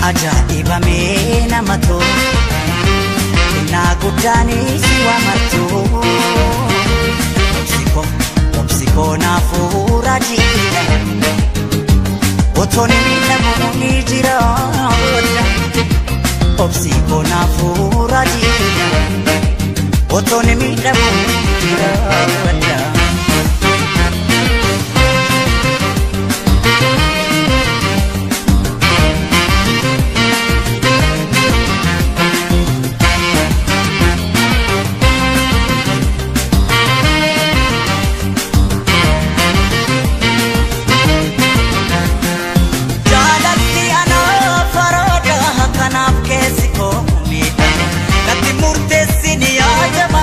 Ajaa'iba mee nama tolu, kennaa guddaanis si waamartu. Obsi koo naafuu raajiidha, otoon miidhamu ni jira. Obsi koo naafuu raajiidha, otoon miidhamu ni jira. Jaalalli anaaf araada, kanaaf keessi koo miidhame. Natti murteessi ni yaadama,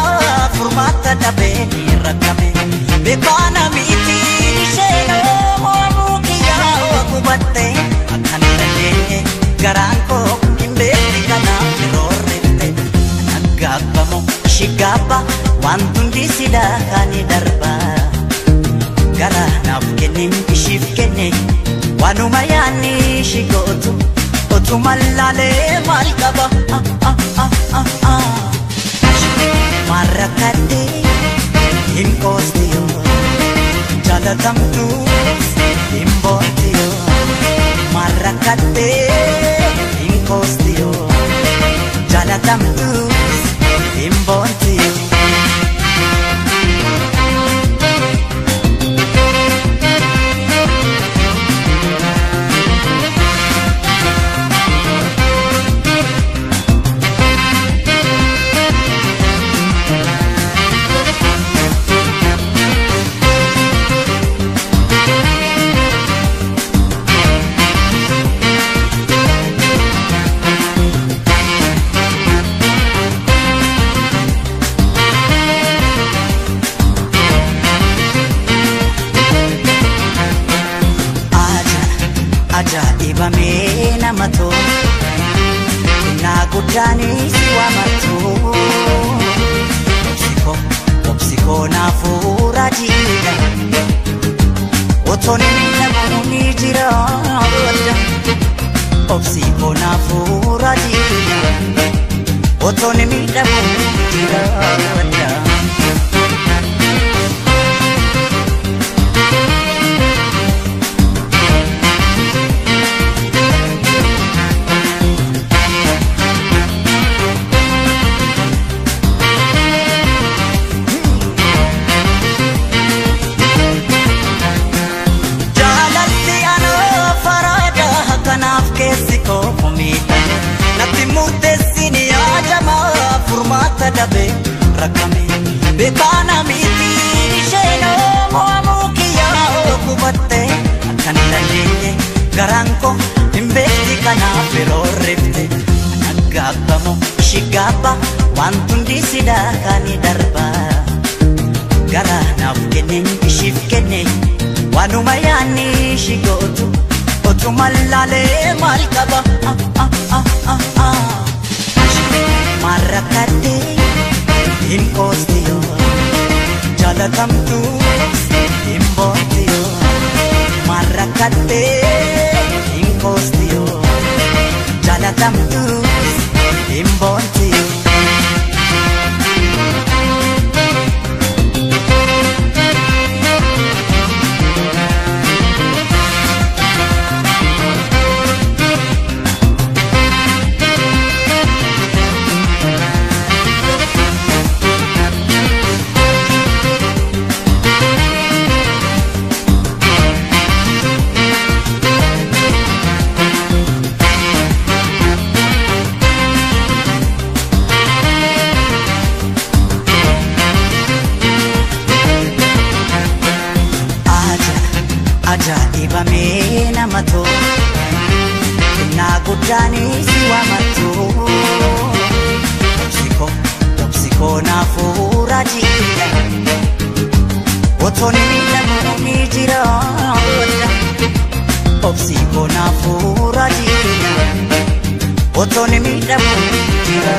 furmaata dhabee ni rakkame. Beekaana miitiin isheen mo'amuu kiyyaa hubatte. Akkan dandeenye garaan koo hin beekne, kanaaf yeroo rifte. Naggaabbamu ishii gaabba, wanti hundi silaa kan darba. Gara naaf kenne ishiif kenne, waanuma yaadni ishii gootu otuma laalee maal qaba. Maal rakkadhee hin qoosti yoo, jaalatamtuus hin boonti yoo. Maal rakkadhee hin qoosti yoo, jaalatamtuus hin boonti yoo. Ajaa'iba mee nama tolu, kennaa guddaanis si waamartu. Obsi koo naafuu raajiidha, otoon miidhamu ni jira. Obsi koo naafuu raajiidha, otoon miidhamu ni jira. Jaalalli anaaf araada, kanaaf keessi koo miidhame. Natti murteessi ni yaadama, furmaata dhabee rakkame. Beekaana miitiin isheen mo'amuu kiyyaa hubatte. Akkan dandeenye garaan koo hin beekti, kanaaf yeroo rifte. Naggaabbamu ishii gaabba, wanti hundi silaa kan darba. Gara naaf kenne ishiif kenne, waanuma yaadni ishii gootu otuma laalee maal qaba. Maal rakkadhee hin qoosti yoo, jaalatamtuus hin boonti yoo. Maal rakkadhee hin qoosti yoo, jaalatamtuus hin boonti yoo. Ajaa'iba mee nama tolu, kennaa guddaanis si waamartu. Obsi koo naafuu raajiidha, otoon miidhamu ni jira. Obsi koo naafuu raajiidha, otoon miidhamu ni jira.